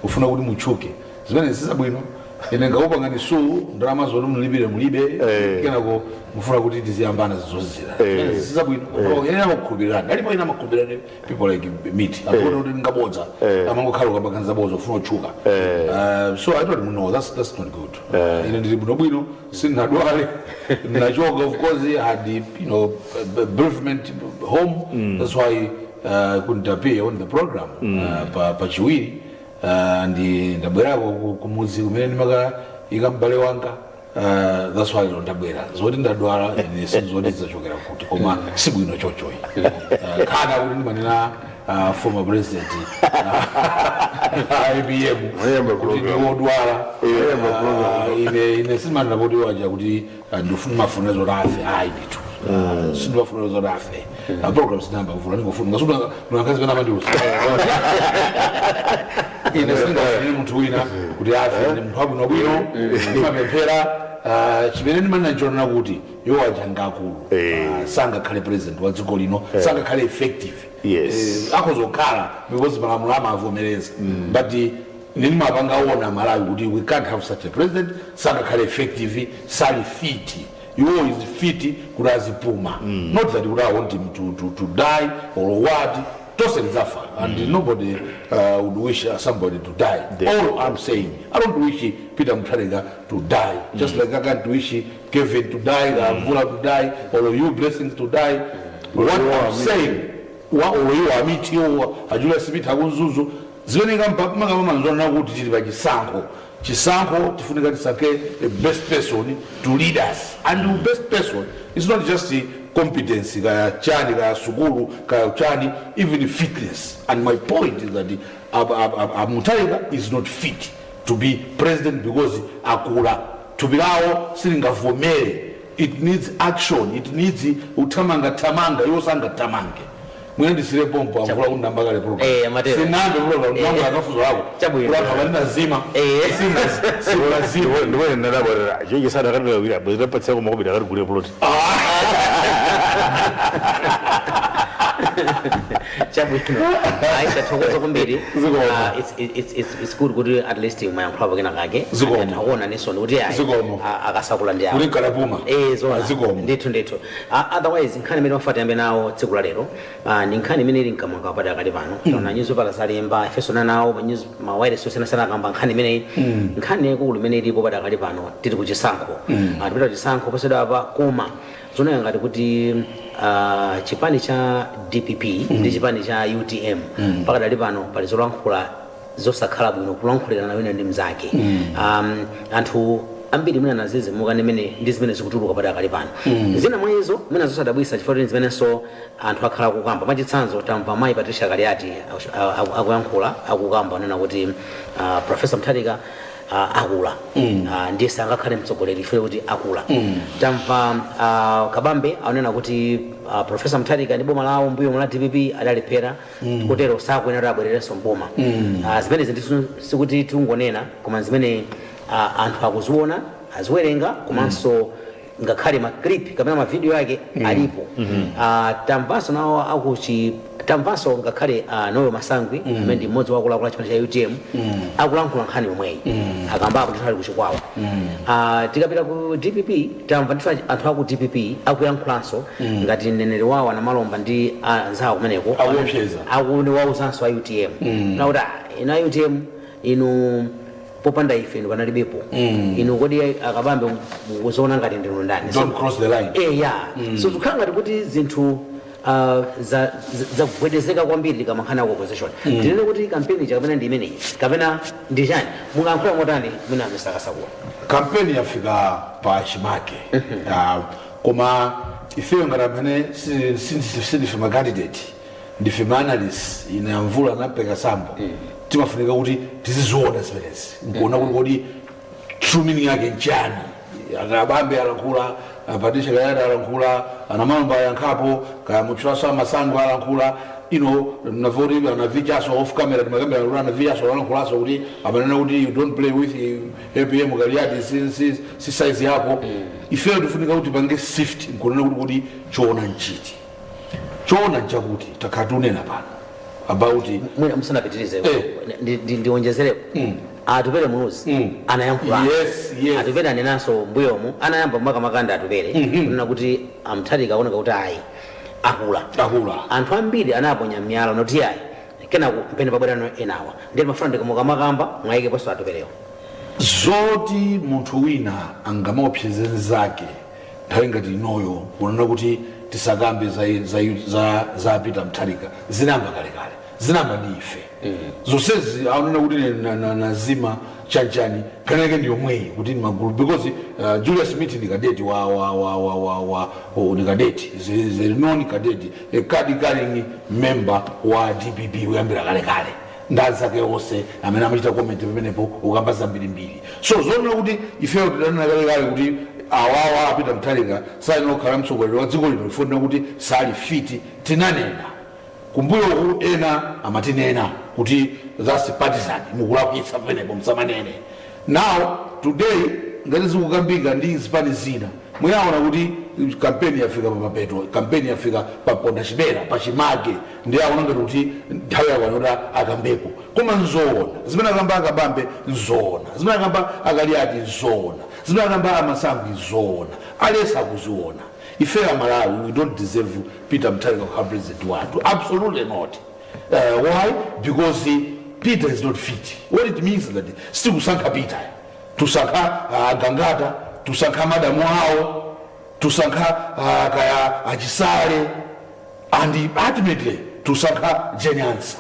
Ufuna kuti mutchuke, zimene sizabwino. Ine ngakupangani sue, ndalama zoti mulipire mulibe, kenako mufuna kuti tiziyambana zozizira. Zimene sizabwino. Ene amakukhulupirirani, alipo ena amakukhulupirirani, people like meat akuona kuti ngabodza, amangokhala ukambaganiza bodza ufuna utchuka. So I told him, "No, that's not good." Ine ndili bwinobwino, sindinadwale, ndinachoka. Of course I had bereavement home, that's why couldn't appear on the program pa Chiwiri. Ndi ndabwerako kumudzi kumene ndimakayika m'bale wanga. That's why lero ndabwera. Zoti ndadwala ine sinzoti zachokera kuti, koma sibwino chochoyi. Khana kuti ndimanena former president APM Mwayamba kuti program. ndiwodwala. Mwayamba program. Ine simanena kuti waja kuti ndifuna mafuna zoti afe, ayi ndithu. Sindimafuna zoti afe. Program sinamba kuvula, ndingofuna ngasuti mnakazi pena amandiusa ine sindingafunire munthu wina kuti afe. Ndi munthu wabwinobwino, ndimapemphera. Chimene ndimanena nchonena kuti iwo aja ngakulu. Sangakhale president wa dziko lino, sangakhale effective. Akhozokhala because malamulo amavomereza, but ndimapanga ona Malawi kuti we can't have such a president. Sangakhale effective, sali fit. Iwo is fit kuti azipuma, not that kuti I want him to die or what. Tonse tidzafa and nobody would wish somebody to die. All I'm saying, I don't wish Peter Mutharika to die, just like I can't wish Kevin to die, Mvula to die, or you, Blessings, to die. What I'm saying, wa oloyiwa amitiwo a Julius Smith akunzuzu, zimene makamama kuti tili pa chisankho. Chisankho tifunika tisankhe the best person to lead us, and the best person is not just competence, kaya chani, kaya sukulu, kaya chani, even fitness. And my point is that Mutharika is not fit to be president because akula, thupi lawo silingavomere. It needs action, it needs uthamanga thamanga, iwo sangathamange. Mwina ndisire pompo, amvula kuti ndamba kale program. Amatero. Sinambe program, ndambo akafuzo lako. Chabwino. Kulapha balina zima. Sina zima. Ndiwene ndadabwarira chonje sada akadalawira bwezi tapatsira makobiri akatigule plot. Chabwino, ayi, tathokoza kwambiri. Zikomo. It's good kuti at least mwayankhulapo kena kake. Zikomo. Anthu akuona nisoni kuti ayi, Zikomo. Akasakula ndi awo. Kuti nkalapuma. Zona. Zikomo. Ndithu. Otherwise nkhani imene mafati yambe nawo tsiku la lero ndi nkhani imene ili mkamwanga padakali pano. Taona newspaper zalemba, ifenso nawo ma news, ma wireless osiyanasiyana akamba nkhani imeneyi, nkhani yaikulu imene ilipo padakali pano. Tili kuchisankho. Tipita kuchisankho posachedwa apa, koma zoneka ngati kuti chipani cha DPP ndi chipani cha UTM pakadali pano pali zolankhula zosakhala bwino, kulankhulirana wina ndi mnzake. Anthu ambiri mwina anazizimuka ndimene ndi zimene zikutuluka padakali pano. Zina mwa izo mwina zosadabwisa chifukwa kuti zimenenso anthu akhala akukamba. Mwachitsanzo, tamva mayi Patricia Kaliati akuyankhula, akukamba nena kuti Professor Mutharika akula, ndiye sangakhale mtsogoleri chifukwa kuti akula. Tamva Kabambe akunena kuti Professor Mutharika ndi boma lawo mbuyo la DPP adalephera, kotero sakuyenera kuti abwererenso mboma. Zimenezi ndisu sikuti tingonena, koma zimene anthu akuziona, aziwerenga, komanso ngakhale ma clip kapena ma video yake alipo. Tamvanso nawo akuchi, tamvanso ngakhale Noel Masangwi amene ndi mmodzi wakuluakulu chipani cha UTM akulankhula nkhani yomweyi, akambapo ndithu ali kuchikwawa. Tikapita ku DPP, tamva ndithu anthu aku DPP akuyankhulanso ngati mneneri wawo anamalomba ndi anzawo kumeneko. Akuopseza. Akuniwauzanso a UTM nakuti, "Ah, inu a UTM, inu popanda ife inu panalibepo. Inu kodi akabambe mukuziona ngati ndinu ndani?" Don't cross the line. Yeah, so zikukhala ngati kuti zinthu zagwedezeka kwambiri tikamankhana ku opposition. Tinene kuti kampeni ija kapena ndi imeneyi kapena ndi chani? Mungayankhula motani mwina, Mr. Kasakula? Kampeni yafika pa chimake. Koma ifeyo ngati amene sindife ma candidate, ndife ma analyst, ine amvula nampeka sambo, timafunika kuti tiziziona zimenezi nkuona kuti kodi true meaning yake nchani. Akabambe alankhula, Patricia Kaliati alankhula, anamalomba ayankhapo, kaya mutchulaso amasango alankhula ino navoti anavichaso off camera timakamera kuti anavichaso alankhulaso kuti amanena kuti you don't play with APM, Kaliati si size yako. Ifeyo tifunika kuti pange sift nkunena kuti choona nchiti. Choona nchakuti takhala tikunena pano About Mwina musanapitirize, ndionjezerepo, Atupele Muluzi anayankhula. Atupele anenanso mbuyomu, anayamba makamaka Atupele kunena kuti aMutharika aoneka kuti ayi, akula. Akula. Anthu ambiri anaponya miyala noti ayi, kenaku mpene pabwerano enawa. Ndiye mafuna ndikamukamakamba mwayikeponso Atupelewo. Zoti munthu wina angamaopseze nzake nthawi ngati inoyo kunena kuti tisakambe za Peter Mutharika, zinayamba kalekale, zinayamba ndi ife zonsezi. Aonena kuti nazima chanchani kaneke ndi yomweyi kuti ni magulu, because Julius Smith ndi cadet wa oh, ni cadet, is a known cadet, a card carrying member wa DPP kuyambira kalekale, ndazake onse amene amachita comment pamenepo ukamba zambirimbiri. So zoona kuti ifeyo tidanena kalekale kuti awawa apita Mutharika sayenera kukhala mtsogoleri wa dziko lino ifonera kuti sali fit, tinanena kumbuyoku. Ena amatinena kuti that's partisan, mukulakwitsa pamenepo, msamanene. Now today ngati zikukambika ndi zipani zina, muyaona kuti kampeni yafika pamapeto, kampeni yafika paponda chibera pachimake, ndi aona ngati kuti nthawi yakwana kuti akambepo. Koma nzoona zimene akamba akabambe, nzoona zimene akamba akaliati, nzoona zimene akamba amasangi, nzoona alesa akuziona. Ife Amalawi, we don't deserve Peter Mutharika kukhala president wathu, absolutely not. Why? Because Peter is not fit. What it means is that sitikusankha Peter, tusankha Gangata, tusankha madamu awo, tusankha kaya achisale, and ultimately tusankha Jane Ansah,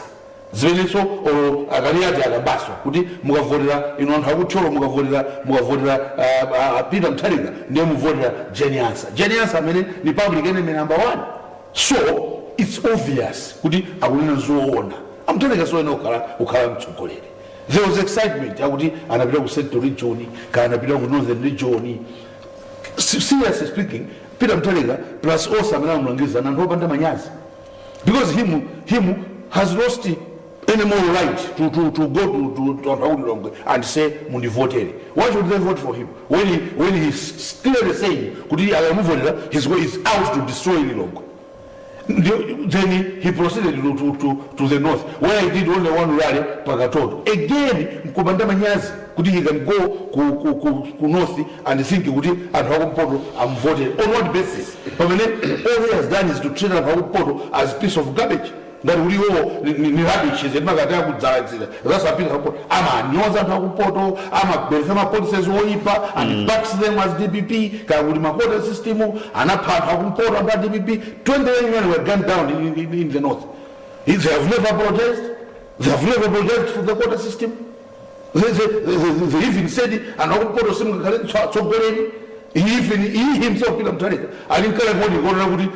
zimenenso olo akaliati akambaso kuti mukavotera ino anthu akuthyolo, mukavotera Peter Mutharika, ndiye muvotera Jane Ansah, Jane Ansah amene ni public enemy number one. So it's obvious kuti akunena zoona, aMutharika soyena kukhala mtsogoleri. There was excitement yakuti anapita ku Central Region, kana anapita ku Northern Region. Seriously speaking, Peter Mutharika plus onse amene amulangiza anthu opanda manyazi, because him has lost any moral right to go to anthu aku Lilongwe and say mundivotere. Why should they vote for him when he's clearly saying kuti akamuvotera he's out to destroy Lilongwe? Then he proceeded to the north, where he did only one rally pakatoto. Again, nkupanda manyazi kuti he can go ku north and think kuti anthu akumpoto amvotere. On what basis, pamene all he has done is to treat anthu akumpoto as piece of garbage, ngati kuti iwowo ni rubbish zemakati akudzaladzira? That's apita akumpoto. Amanyoza anthu akumpoto, amabweretsa ma policies oyipa and backs them as DPP, kaya kuti ma quota system anapha anthu akumpoto. Anthu a DPP, 20 men were gunned down in the north. They have never protested. They have never protested for the quota system. They even said anthu akumpoto simungakhale tsogoleri. He even he himself, Peter Mutharika, ali mkale kodi kuonera kuti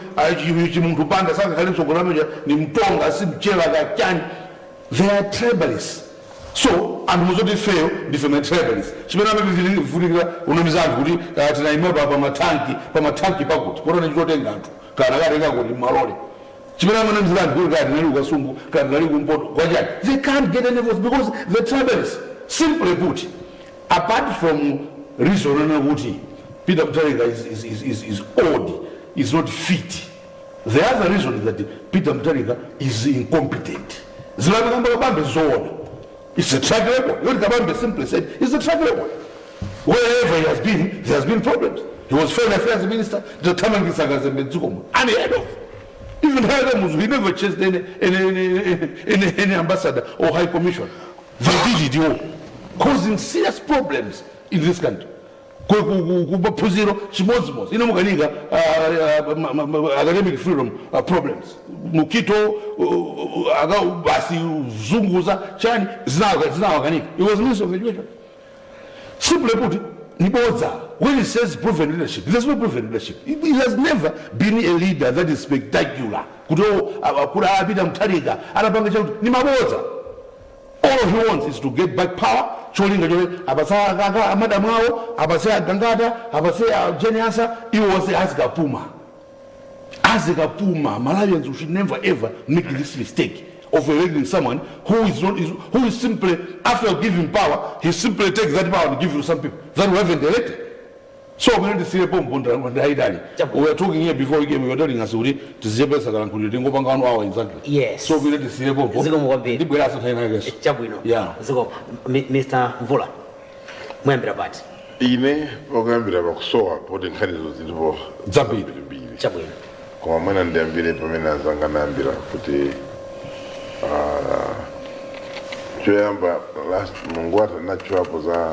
chimunthu panda sangakhale mtsogoleri ameneja, ni mtonga si mchewa kachani. They are tribalists. So anthu muzoti ifeyo ndife ma tribalists, chimene amavifunikira unamiza anthu kuti tinayima pa mathanki pakuti kotona chitotenga anthu kana katenga kuti malole, chimene amanamizira anthu kuti kaya tinali kukasungu, kaya tinali kumpoto kwachani. They can't get any votes because the tribalists. Simply put, apart from reason onena kuti Peter Mutharika is old, is not fit, the other reason is that Peter Mutharika is incompetent. Zimene Kabambe zoona, it's a track record yoti Kabambe simply said it's a track record. Wherever he has been, there has been problems. He was foreign affairs minister, tathamangisa kazembe dzikomo, unheard of. Even Kamuzu, he never chased any ambassador or high commission. They did it all, causing serious problems in this country. Kumaphunziro chimodzimodzi, ino mukanika academic freedom problems mukito basi zunguza chani zinawakanika. It was Minister of Education. Simply put, ni bodza when he says proven leadership. There's no proven leadership. He has never been a leader that is spectacular kuti oh, kuti apita Mutharika anapanga chakuti, ni mabodza. All he wants is to get back power. Cholinga choti apatse amadamu awo, apatse agangata, apatse Jane Ansah, iwo onse azikapuma, azikapuma. Malawians should never ever make this mistake of electing someone who is not is, who is simply, after giving power, he simply takes that power and give to some people that we haven't elected. So pamene ndisiye pompo, ndayidali. Chabu. We were talking here before we came, we were telling us kuti tiziyepesa kalankhuliro, tingopanga wanu awa exactly. Yes. So pamene ndisiye pompo. Zikomo kwambiri. Ndibweranso nthawi inakenso. Chabwino. Yeah. Zikomo. Mr Mvula, muyambira pati? Ine okuyambira pakusowa, poti nkhanizo zilipo Zambiri. Zambiri. Chabwino. Koma mwina ndiyambire pamene azanga nayambira kuti choyamba last mungwata nachoapo za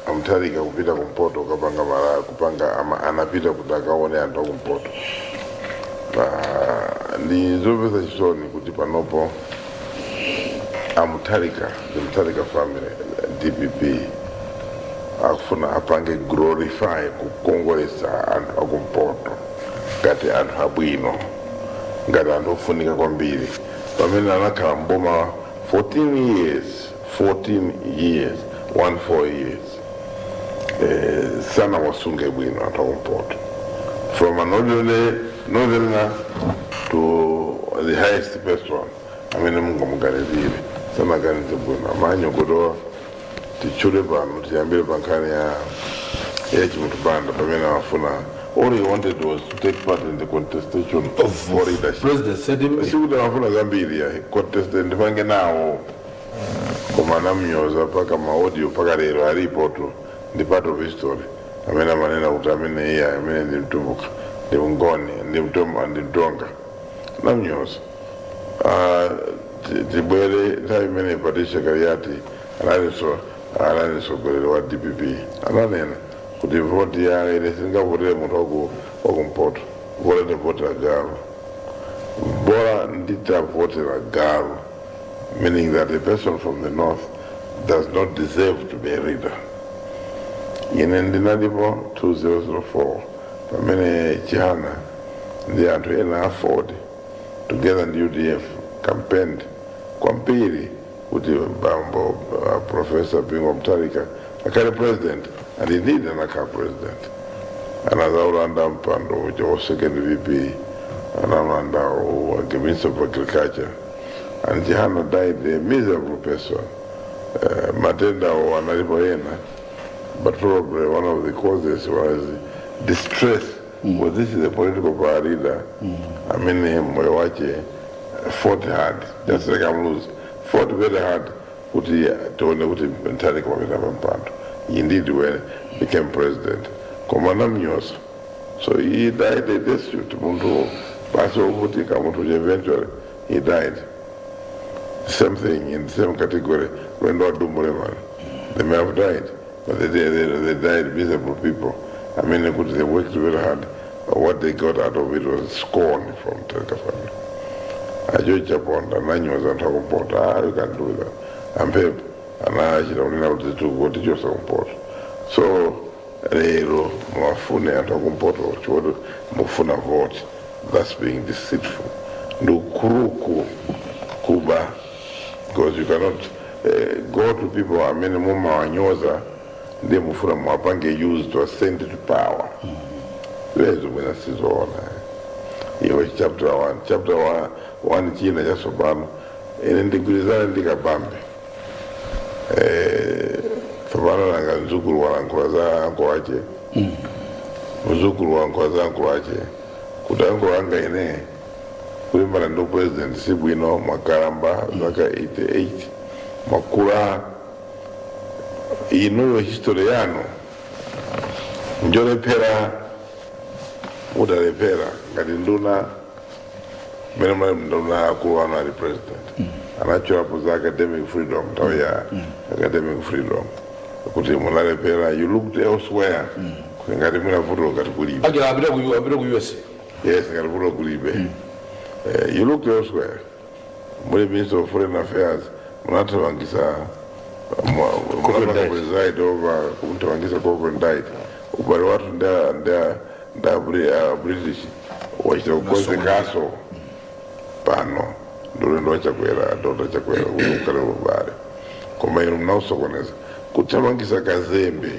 a Mutharika kupita kumpoto kupanga mala kupanga ama, anapita kuti akaone anthu akumpoto. Ndi zomvetsa chisoni kuti panopo a Mutharika, the Mutharika family, DPP, akufuna apange glorify, kukongolesa anthu akumpoto ngati anthu abwino, ngati anthu ofunika kwambiri, pamene anakhala mboma 14 years, 14 years, 14 years, sanawasunge bwino anthu akumpoto, from an ordinary northerner to the highest person amene mungamuganizire, sanaganize bwino. Amanyogodowa tichule pano, tiyambire pa nkhani ya Chimunthu Banda, pamene amafuna, all he wanted was to take part in the contestation of for leadership. President said him. Sikuti amafuna zambiri, ya contest ndipange nawo, koma anamnyoza paka ma audio paka lero alipo tu, ndi part of history, amene amanena kuti amene iye amene ndi Mtumbuka, ndi Mngoni, ndi Mtumba, ndi Mtonga, anamnyoza. Tibwere nthawi imene Patricia Kaliati analinso anali mtsogoleri wa DPP, ananena kuti voti ya ine singavotere munthu wakumpoto, bola ndivotera galu, bola nditavotera galu, meaning that a person from the north does not deserve to be a leader. Ine ndinalipo 2004 pamene Chihana ndi anthu ena a Ford together ndi UDF campaigned kwambiri kuti bambo Professor Bingu Mutharika akhale president, and indeed anakhala president. Anazaulanda mpando uja wa second VP, analanda wa Minister of Agriculture, and Chihana died a miserable person. Matenda analipo ena, but probably one of the causes was distress. Well, this is a political power leader amene moyo wache fought hard, just like I'm lose, fought very hard kuti tione kuti Mutharika wapita pampando. Indeed, when became president, koma anamnyoza, so he died a destitute munthu basi wovutika munthu. Eventually he died. Same thing in the same category, Lwendo wa Dumbo. They may have died, but they died miserable people. I mean, they worked very hard, but what they got out of it was scorn from Mutharika family. A George Chaponda ananyoza anthu akumpoto. Ah, you can't do that. A Mphepo anachita kunena kuti tichosa kumpoto. So lero muwafune anthu akumpoto choti mufuna vote, that's being deceitful, ndikukuruku kuba, because you cannot go to people amene mumawanyoza ndiye mufuna muwapange use to ascend to power. Lezo mwina sizoona. Iwe chapter 1, chapter 1 china chatsopano, ine ndigwirizane ndikabambe. Tsopano nanga mzukulu walankhula za anko ache, mzukulu walankhula za anko ache kuti anko anga ine kulimbana ndi president si bwino, mwakalamba zaka 88, mwakula inuyo, history yanu njolephera, udalephera ngati nduna mene mali nduna, akulu anu ali president anachorapo za academic freedom, nthawi ya academic freedom, kuti munalephera, you looked elsewhere, kuti ngati munavuto ngati kulibe. Akira apita ku USA. Yes, ngati vuto kulibe. You looked elsewhere muli Minister of Foreign Affairs, munathamangisa, munapanga preside over kumuthamangisa Cockney. Ubale wathu nda British wachita kukonzekaso pano ndulendo waChakwera, Dr Chakwera, kuti ukhale ubale, koma inu munausokoneza kuthamangisa kazembe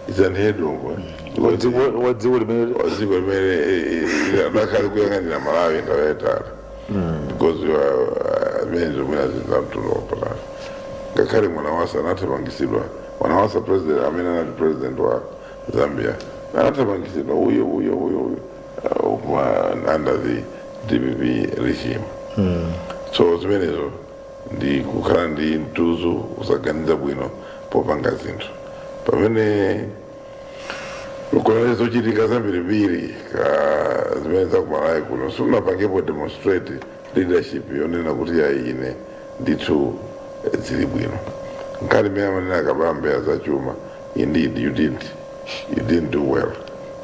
is unheard of. Wa dziko limene Waziko limene adakhale kuyang'anira Malawi nthawi yayitali, because amene zomwena zinzamtulo patali, ngakhale Mwanawasa anathamangisidwa. Mwanawasa president amene anali president wa Zambia anathamangitsidwa uyo uyo uyo uyo under the DPP regime. So zimenezo ndi kukhala ndi mtuzu, kusaganiza bwino popanga zinthu. Pamene lukonere zochitika zambirimbiri ka zimene zakumalawi kuno, simunapangepo demonstrate leadership yonena kuti yayi, ine ndithu zili bwino. Nkhani imene amanena Kabambe azachuma, indeed you didn't do well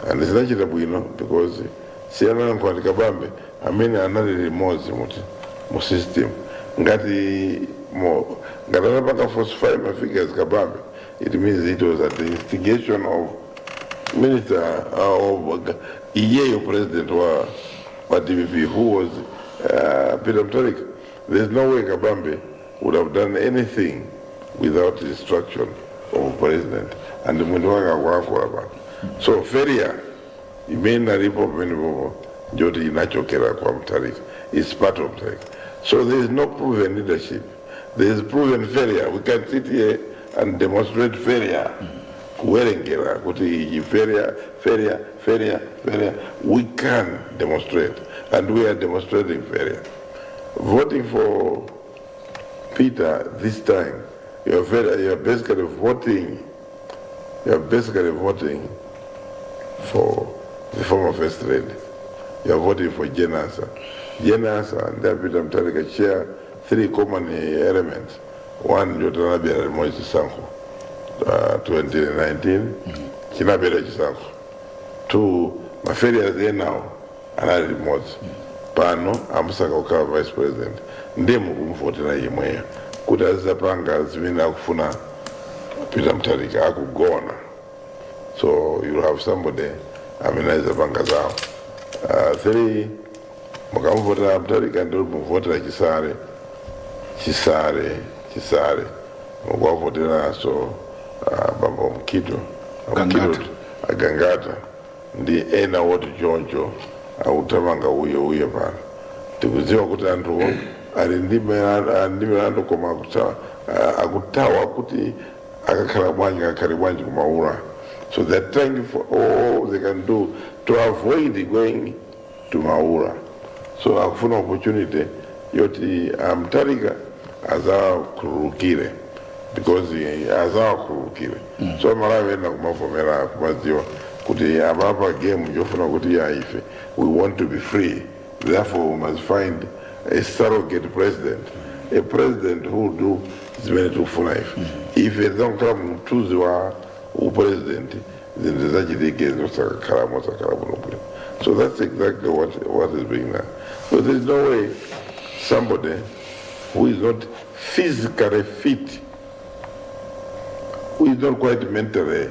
and zinachita bwino because siyana ndi Kabambe amene anali limodzi muti mu system. Ngati mo ngati anapanga falsify ma figures Kabambe, it means it was at the instigation of minister of iyeyo president wa DPP, who was Peter Mutharika. There's no way Kabambe would have done anything without the instruction of president and munthu wake akulankhula pano. So failure imene nalipo pamene popo njoti inachokera kwa Mutharika, is part of Mutharika. So there is no proven leadership, there is proven failure. We can sit here and demonstrate failure, kuwerengera kuti iyi failure, failure, failure, failure. We can demonstrate and we are demonstrating failure. Voting for Peter this time, you're basically voting for the former first lady. You're voting for Jane Ansah. Jane Ansah and Peter Mutharika share three common elements. One, njoti anabera limodzi chisankho 2019, chinabera chisankho. Two, ma failures enawo anali limodzi. Pano amusaka kukhala vice president, ndiye mukumuvotera yemweyo kuti azizapanga zimene akufuna Peter Mutharika akugona. So you have somebody amene azizapanga zawo. Three, mukamuvotera Mutharika ndi muvotera Chisale, Chisale, Chisale, mukuwavoteranso bambo Mkito. Gangata. Mkito, Agangata ndi ena woti choncho akuthamanga uye uye. Pano tikudziwa kuti anthuwo ali ndi milandu, koma akuthawa kuti akakhala bwanji, akakhale bwanji kumaula. So they're trying for all they can do to avoid going to Maula. So akufuna opportunity yoti aMutharika azakhululukire because azawakhululukire. So Malawi ena kumavomera, kumadziwa kuti apapa game yofuna kuti ya ife we want to be free, therefore we must find a surrogate president, a president who will do zimene tikufuna ife. Ife tidzakukhala mthunzi wa upresident, zinthu zachitike zosakakhala mosakhala bwinobwino. So that's exactly what is being done. So there's no way somebody who is not physically fit, who is not quite mentally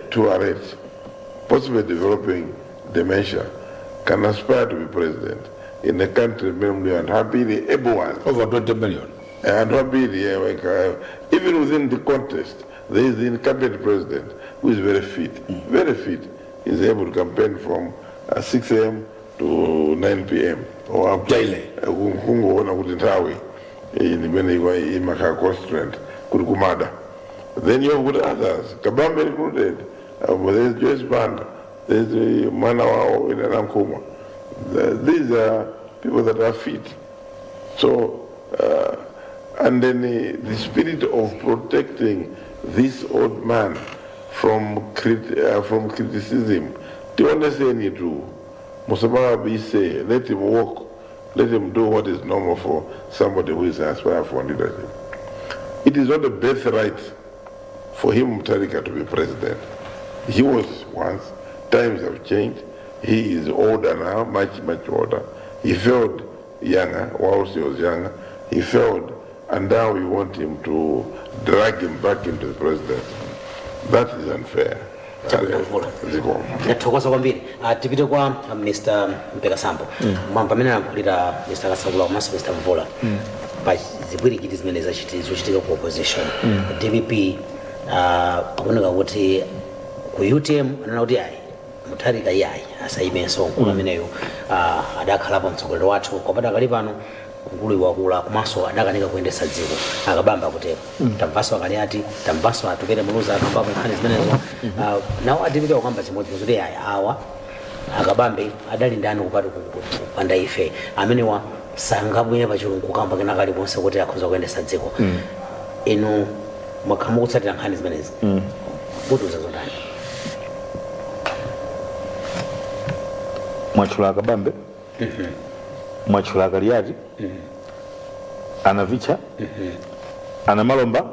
too alert, possibly developing dementia, can aspire to be president in a country mainly and happily able ones. Over 20 million. And happily, like, even within the contest, there is the incumbent president who is very fit, very fit. He's able to campaign from 6 a.m. to 9 p.m. or up to Daily. Kungoona kuti nthawi imene imakhala constraint kuti kumada. Then you have got others, Kabambe included. There's Joyce Banda, there's mwana wawo ina Nankhumwa. These are people that are fit. So and then the spirit of protecting this old man from criticism, tioneseni tu musamabise, let him walk, let him do what is normal for somebody who is aspiring for leadership. It is not a birthright for him, Mutharika, to be president. He was once. Times have changed. He is older now, much, much older. He failed younger, whilst he was younger. He failed, and now we want him to drag him back into the presidency. That is unfair. Zikomo. Ndathokoza kwambiri. Tipite kwa Mr. Mpekasambo. Mwamva pamene alankhulira Mr. Kasakula komanso Mr. Mvula pa zipwirikiti zimene zochitika ku opposition DPP. Akuoneka kuti ku UTM anena kuti ayi, Mutharika iyayi, asayimenso mkulu ameneyo, adakhalapo mtsogoleri wathu. Kwa padakali pano Mkulu wakula komanso adakanika kuyendetsa dziko, akabamba kutero. Tamvanso akaliati, tamvanso atupere muluzi akambapo nkhani zimenezo. Ah, nawo adipita kukamba chimodzi kuti aya awa akabambe adali ndani kupati kupanda ife, amenewa sangabwere pachilungu kukamba kena kalikonse kuti akhoza kuyendetsa dziko. Inu mwakhala mukutsatira nkhani zimenezi, mutiuza zotani? Mwatchula akabambe, mwatchula akaliati, anavicha, anamalomba,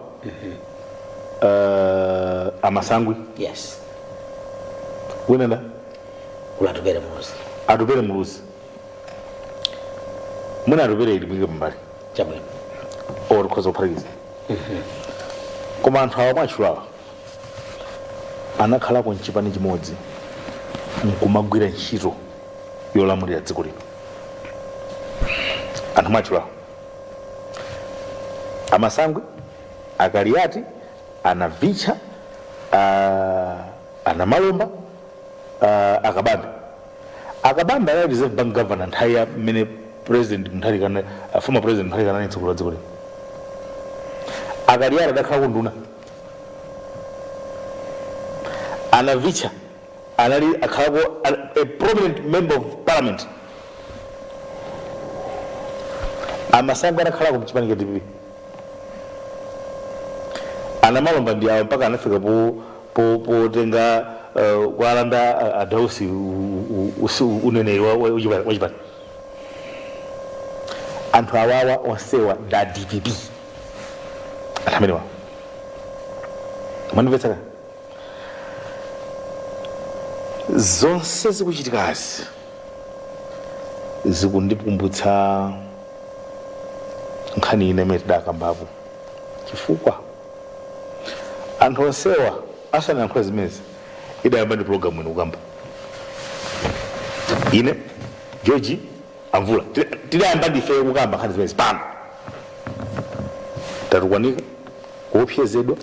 amasangwi. Yes. Winenda. Kula atupere muluzi. Atupere muluzi, mwina atupere ili mwike pambali. Chabwino. Or tikhoza kuphatikiza, koma anthu awa mwatchulawa anakhalako mchipani chimodzi nkumagwira ntchito yolamulira dziko lino. Anthu mwatchulawa, amasangwi, akaliati, anavicha, anamalomba, akabambe. Akabambe anali Reserve Bank governor nthawi ya mmene President Mutharika, former President Mutharika anali mtsogoleri wa dziko lino. Akaliati adakhala kunduna. Anavicha anali akhalako a prominent member of parliament. Amasangwi anakhalako mchipani cha DPP. Anamalomba ndi awo mpaka anafika potenga kualanda adausi uneneri wa chipani. Anthu awawa onsewa nda DPP, anthu amenewa. Mwandimvetsa ka? Zonse zikuchitikazi zikundikumbutsa nkhani ine imene tidakambapo, chifukwa anthu onsewa asanayankhule zimenezi idayamba ndi program ino kukamba. Ine, George, amvula, tidayamba ndife kukamba nkhani zimenezi pano. Tatukwanika, kuopsezedwa,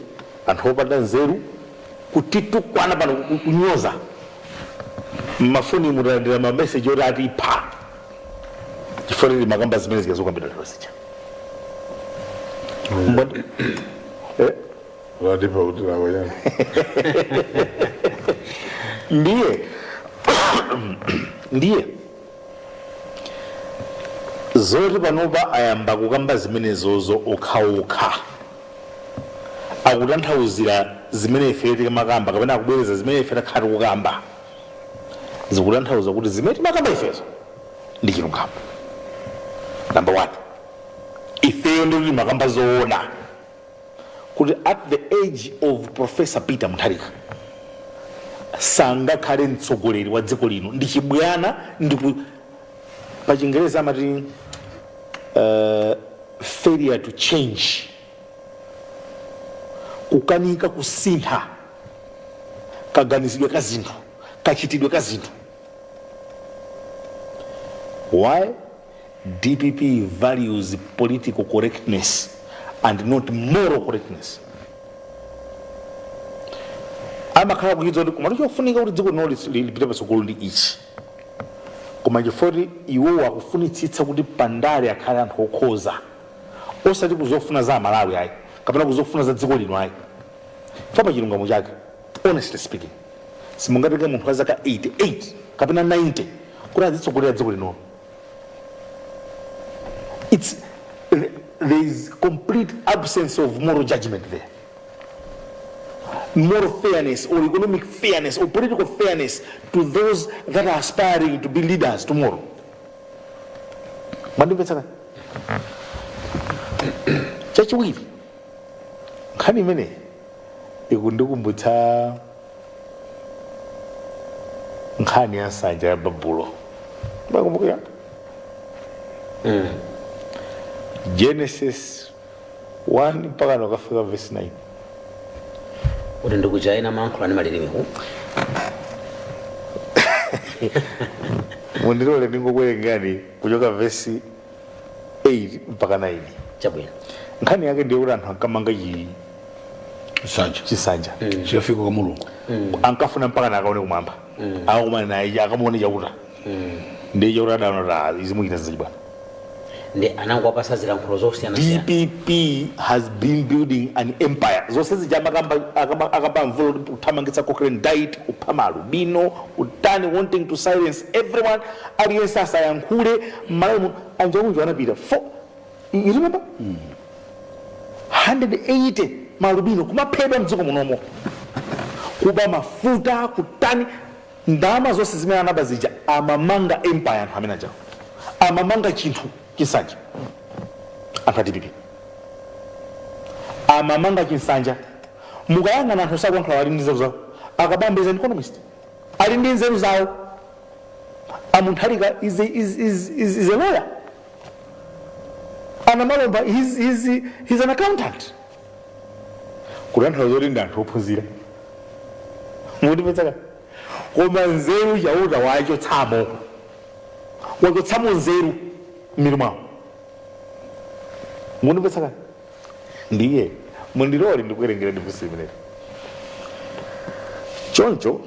anthu opanda nzeru kutitukwana pano, kunyoza mmafoni, mutalandira mameseji oti atipha chifukwa tili makamba zimene zikazokambira lero zija. Eh? Unatipa kuti nawayani? Ndiye zoti panopa ayamba kukamba zimenezozo okhaokha, akutanthauzira zimene ife timakamba kapena akubwereza zimene ife takhala tikukamba, zikutanthauza kuti zimene timakamba ifezo ndi chilungamo. Number one, ifeyo ndi timakamba zoona kuti at the age of Professor Peter Mutharika sangakhale mtsogoleri wa dziko lino. Ndi chibwana, ndi ku pa Chingereza amati failure to change, kukanika kusintha kaganizidwe ka zinthu, kachitidwe ka zinthu. Why DPP values political correctness and not moral correctness. Amakhala kuchidza kuti komatu chofunika kuti dziko lino lipite patsogolo ndi ichi, koma chifukwa iwowo akufunitsitsa kuti pandale akhale anthu okhoza, osati kuzofuna za Amalawi ayi kapena kuzofuna za dziko lino ayi. Pa chilungamo chake, honestly speaking, simungatenge munthu wa zaka 88 kapena 90 kuti azitsogolera dziko lino. It's there is complete absence of moral judgment there, moral fairness or economic fairness or political fairness to those that are aspiring to be leaders tomorrow. Mwandimvetsa? Chachiwiri, nkhani imene ikundikumbutsa nkhani ya nsanja ya Babulo. Makumbukira Genesis 1 mpaka nokafika verse 9. Kuti ndikuchaina mayankhula ndi malilimiku. Mundilole ndingokuwerengani kuchoka verse 8 mpaka 9. Chabwino. Nkhani yake ndiye kuti anthu ankamanga chi nsanja. Chisanja. Chikafika kwa Mulungu. Ankafuna mpaka nakaone kumwamba, akakumana naye, akamuone Chakuta. Ndiye Chakuta adaona kuti, "Ah, izi muchita zachibwana." Ndi anangowapasa zilankhulo zosiyanasiyana. DPP has been building an empire. Zonse zija akamba Mvula kuti kuthamangitsa cochlear diet, kupha maalubino, kutani, wanting to silence everyone, aliyense asayankhule mmalawi muno. Anjaunju anapita for, you remember, 180 maalubino kumaphedwa mdziko munomo, kuba mafuta, kutani, ndalama zonse zimene anaba zija. Amamanga empire anthu amene ajawo, amamanga chinthu chinsanja. Anthu a DPP amamanga chinsanja. Mukayang'ana anthu sakuyankhula, ali ndi nzeru zawo. Akabambe is an economist, ali ndi nzeru zawo. Amuntharika is a lawyer. Anamalomba, he's an accountant. Kutanthauza kuti ndi anthu ophunzira, mutipetsaka. Koma nzeru Chauta wachotsamo, wachotsamo nzeru m'mitu mwawo, mundipetsaka. Ndiye mundilole ndikuwerengera ndivusi imeneyi. Choncho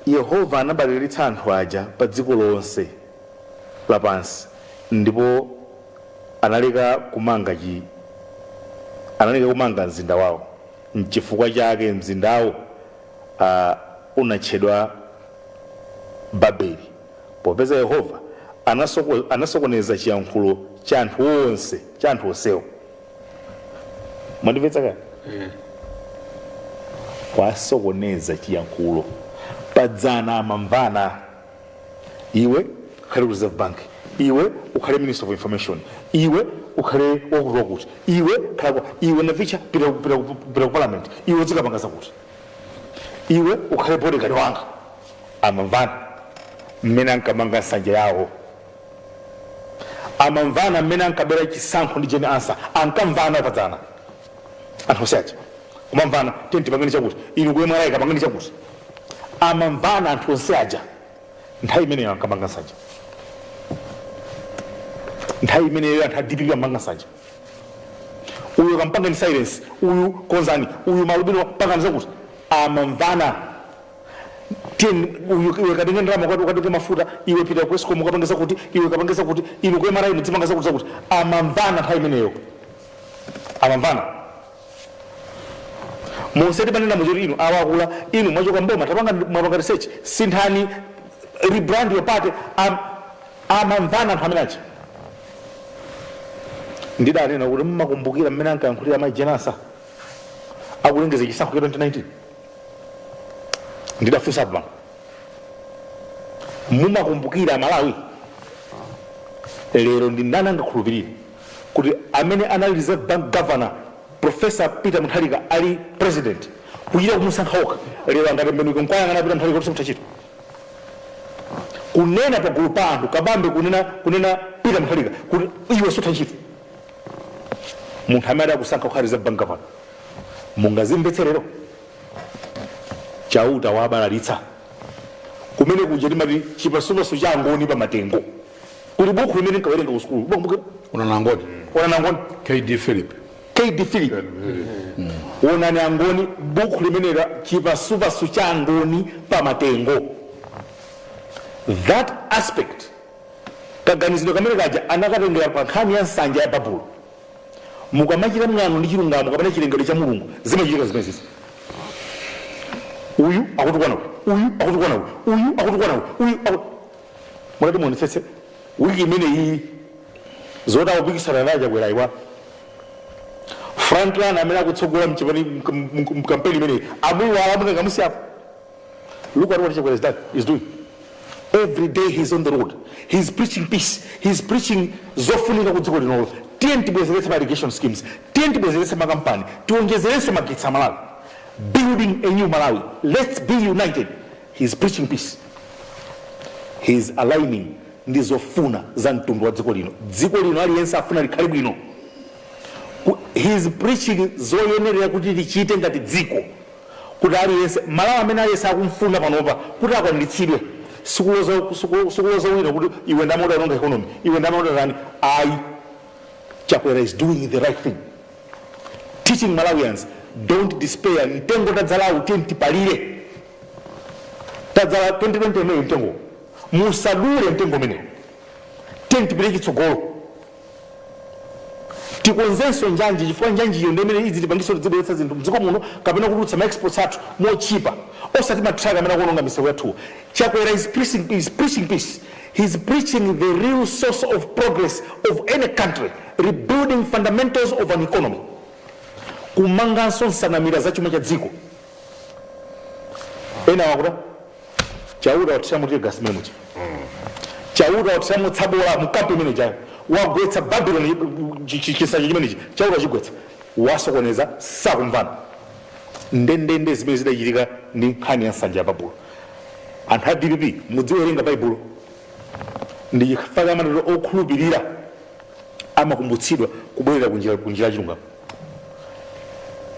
Yehova anabalalitsa anthu aja pa dziko lonse lapansi, ndipo analeka kumanga mzinda wawo. Nchifukwa chake mzindawo unatchedwa Babeli, popeza Yehova anasokoneza chiyankhulo cha anthu onse, cha anthu onsewo. Mwandimvetsa kani? Kwasokoneza chiyankhulo. Padzana amamvana: iwe ukhale ku Reserve Bank, iwe ukhale Minister of Information, iwe ukhale wakuti wakuti, iwe khala iwe navicha, pita pita pita ku parliament, iwe uzikapanga zakuti, iwe ukhale bodyguard wanga. Amamvana mmene ankamanga nsanja yawo, amamvana mmene ankabera chisankho ndi Jane Ansah. Ankamvana padzana anthu onse aja, kumamvana: tenti pangani chakuti, inu kuye mwalayika pangani chakuti. Amamvana anthu onse aja nthawi imeneyo ankamanga nsanja. Nthawi imeneyo anthu a DPP amanga nsanja. Uyu kampangani silence, uyu konzani, uyu malubino pangani zakuti. Amamvana: tiyeni, uyu iwe katenge ndalama, ukatenge mafuta, iwe pita ku ESCOM ukapange zakuti, iwe kapange zakuti, inu ku MRA mudzipanga zakuti zakuti. Amamvana nthawi imeneyo, amamvana monse. Timanena muchoti inu awakula, inu mwachoka mboma, tapanga, mwapanga research, sinthani, rebrand your party. Amamvana anthu amene aja. Ndidanena kuti mmakumbukira mmene ankayankhulira amayi Jane Ansah akulengeza chisankho cha 2019? Ndidafunsa pano, mumakumbukira Malawi? Lero ndi ndani angakhulupirire kuti amene anali Reserve Bank governor, Professor Peter Mutharika, ali president, kuchita kumusankha okha, lero angatembenuke nkwayang'ana Peter Mutharika kuti simutachita kunena pagulu pa anthu, Kabambe kunena Peter Mutharika kuti iwe sutha ntchito, munthu amene adakusankha kukhala Reserve Bank governor? Mungazimvetse lero? Chauta wabalalitsa kumene kuja. Timati chipasupasu cha angoni pa matengo. Kuli buku limene nkawerenga ku sukulu, umakumbukira? Onani Angoni. Onani Angoni. KD Philip. KD Philip, Onani Angoni, buku limenela, chipasupasu cha angoni pa matengo. That aspect, kaganizidwe kamene kaja anakatengera pa nkhani ya nsanja ya Babulo. Mukamachita mwano ndi chilungamo kapena chilengedwe cha Mulungu, zimachitika zimenezi: uyu akutukwana uyu, uyu akutukwana uyu, uyu akutukwana uyu, uyu mukati muonetsetse wiki imene iyi, zoti akupikisana naye Chakwera iwa frontline amene akutsogola mchipani mkampeni imeneyi amuiwala, amukangamusiyapo. Look at what Chakwera is doing. Every day he's on the road, he's preaching peace, he's preaching zofunika ku dziko linolo. Tiye tibwezeretse ma irrigation schemes, tiye tibwezeretse makampani, tionjezerenso magetsi a Malawi, building a new Malawi, let's be united. He's preaching peace, he's aligning ndi zofuna za mtundu wa dziko lino. Dziko lino aliyense afuna likhale bwino. He's preaching zoyenerera kuti lichite ngati dziko, kuti aliyense Malawi amene aliyense akumfuna panopa kuti akwaniritsidwe. Sikuloza wina kuti iwe ndamauta unonga economy, iwe ndamauta tani, ayi. Chakwera is doing the right thing, teaching Malawians, don't despair. Mtengo tadzalawu, tiye tipalire. Tadzala 2020 imeyo mtengo, musadule mtengo umenewo, tiye tipite chitsogolo. Tikonzenso njanji, chifukwa njanjiyo ndi imene idzi tipangitsa kuti tizibweretsa zinthu mdziko muno kapena kutulutsa ma exports athu mochipa, osati matraka amene akuononga misewu yathu. Chakwera is preaching peace. He's preaching the real source of progress of any country, rebuilding fundamentals of an economy, kumanganso nsanamira za chuma cha dziko. Ena wakuta Chauta wathiramo tear gas mmene muja, Chauta wathiramo tsabola mkampi imene jayo, wagwetsa Babylon. Chinsanja chimenechi Chauta chigwetsa, wasokoneza, sakumvana. Ndendende zimene zidachitika ndi nkhani ya nsanja ya Babulo. Anthu a DPP, mudziwerenga Baibulo. Ndi chifukwa amatero, okhulupirira amakumbutsidwa kubwerera kunjira chilungamo.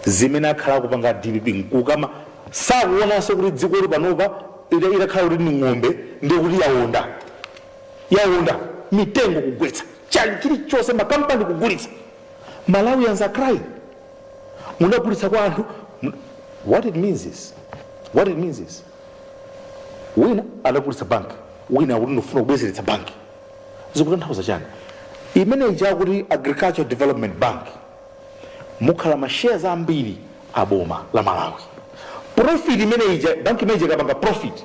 Zimene akhala akupanga DPP nkukama, sakuonanso kuti dzikoli panopa itakhala kuti ni ng'ombe, ndikuti yawonda, yawonda, mitengo kugwetsa, chali chilichonse, makampani kugulitsa. Malawians are crying. Munagulitsa kwa anthu. What it means is wina adagulitsa banki, wina akuti ndifuna kubwezeretsa banki. Zikutanthauza chani? Imene chakuti Agriculture Development Bank mukhala ma shares ambiri aboma la Malawi. Profit imene ija, banki imene ija ikapanga profit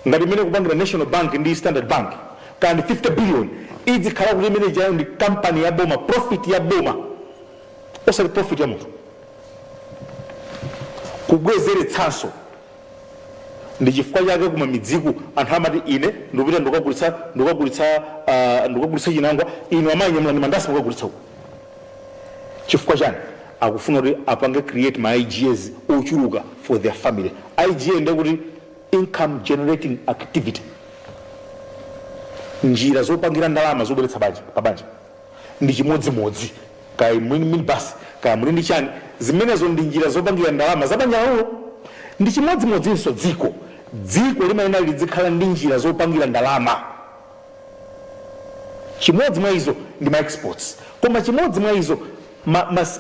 ngati imene kupangira National Bank ndi Standard Bank, kandi 50 billion, idzikhala kuti imene ijayo ndi kampani ya boma, profit ya boma, osati profit ya munthu. Kubwezeretsanso ndi chifukwa chake kuma midziku anthu amati, "Ine ndikupita ndikukagulitsa chinangwa, inu amayi nyamulani mandasi mukagulitsa uko." Chifukwa chani? Akufuna kuti apange create ma IGAs ochuluka for their family. IGA ndekuti income generating activity, njira zopangira ndalama zobweretsa banja pabanja. Ndi chimodzimodzi kaya muli minibus, kaya muli ndi chani, zimenezo ndi njira zopangira ndalama za banja lanulo. Ndi chimodzimodzinso dziko. Dziko limayenera lizikhala ndi njira zopangira ndalama. Chimodzi mwa izo ndi ma exports, koma chimodzi mwa izo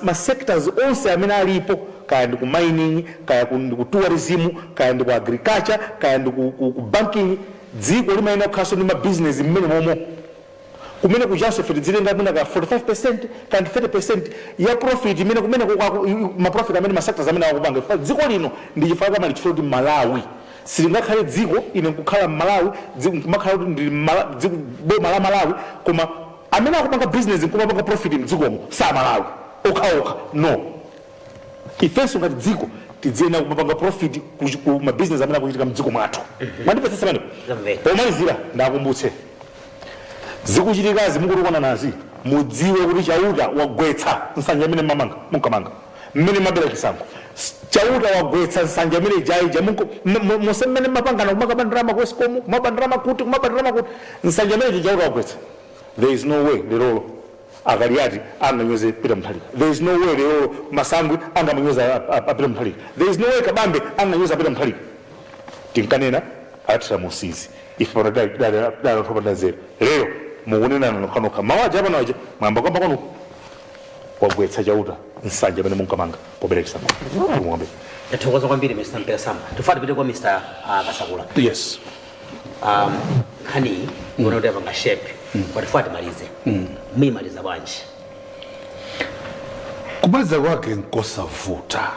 ma sectors onse amene alipo, kaya ndi ku mining, kaya ndi ku tourism, kaya ndi ku agriculture, kaya ndi ku banking. Dziko limayenera kukhalanso ndi ma business mmene momo, kumene kuchanso ife tidzitenga mwina ka 45 kandi 30 ya profit imene kumene ma profit amene ma sectors amene akupanga. Chifukwa dziko lino ndi chifukwa kamalitchula kuti Malawi. Silingakhale dziko, ine nkukhala mmalawi, nkumakhala kuti ndili boma la Malawi, koma amene akupanga business nkumapanga profit mdzikomo sa Malawi okhaokha, no. Ifenso ngati dziko tidziyenera kumapanga profit ku ma business amene akuchitika mdziko mwathu. Mwandipetsetsa pamenepo? Zamveka. Pomalizira, ndakumbutse, zikuchitikazi mukutikwana nazi, mudziwe kuti Chauta wagwetsa nsanja imene mamanga, munkamanga mmene mabera chisankho. Chauta wagwetsa nsanja imene ijaija monse mmene mapangana kumakaba ndalama ku ESCOM, kumaba ndalama kuti, kumaba ndalama kuti, nsanja imene ija Chauta wagwetsa. There is no way lerolo Akaliati anganyoze Peter Mutharika. There is no way lerolo Masangwi angamanyoza a Peter Mutharika. There is no way Kabambe anganyoza Peter Mutharika. Tinkanena athira musizi, ife pano dali nzeru. Lero mukunenana nokhanokha, mawaja apano aja mwamba kwamba kwanuko. Wagwetsa Chauta nsanja amene munkamanga pobera chisankho. Mwambe. Tathokoza kwambiri, Mr Mpera Samba. Tifuna tipite kwa Mr Kasakula. Yes. Nkhaniyi ikuona kuti apanga shape, but tifuna timalize. Muyimaliza bwanji? Kumaliza kwake nkosavuta.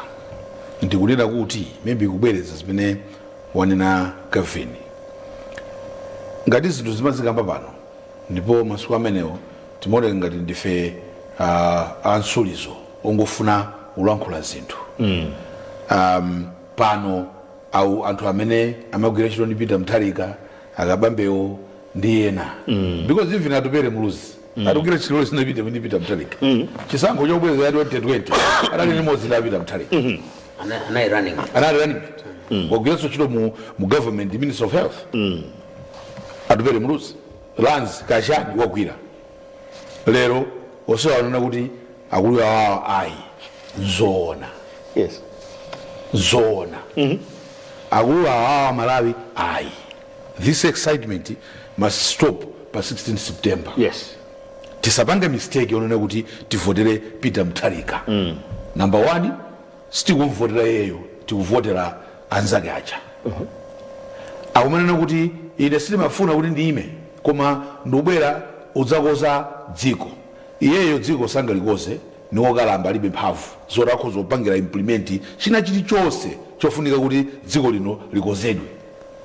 Ndikunena kuti maybe kubwereza zimene wanena Kevin, ngati zinthu zimazikamba pano, ndipo masiku amenewo timaoneka ngati ndife ansulizo ongofuna ulankhula zinthu. Pano au anthu amene amagwira ntchito ndi Peter Mutharika, Akabambewo ndi ena, because even Atupere Muluzi atugwira ntchito sinapita ndi Peter Mutharika. Chisankho chobweza ya 2020 adali limodzi ndi Peter Mutharika. Anayi running. Anali running mate, wagwiranso ntchito mu government, Minister of Health. Atupere Muluzi, Lands kachani wagwira. Lero onsewa anena kuti akulu awawa ayi, nzoona? Yes. Zoona, akulu awawa Malawi ayi. This excitement must stop pa 16 September. Tisapange mistake yonena kuti tivotere Peter Mutharika. Number one, sitikumvotera yeyo, tikuvotera anzake aja akumanena kuti ine sindimafuna kuti ndiyime, koma ndikubwera udzakoza dziko. Iyeyo dziko sangalikoze, ni wokalamba, alibe mphamvu zoti akhoza kupangira implement china chilichonse chofunika kuti dziko lino likozedwe.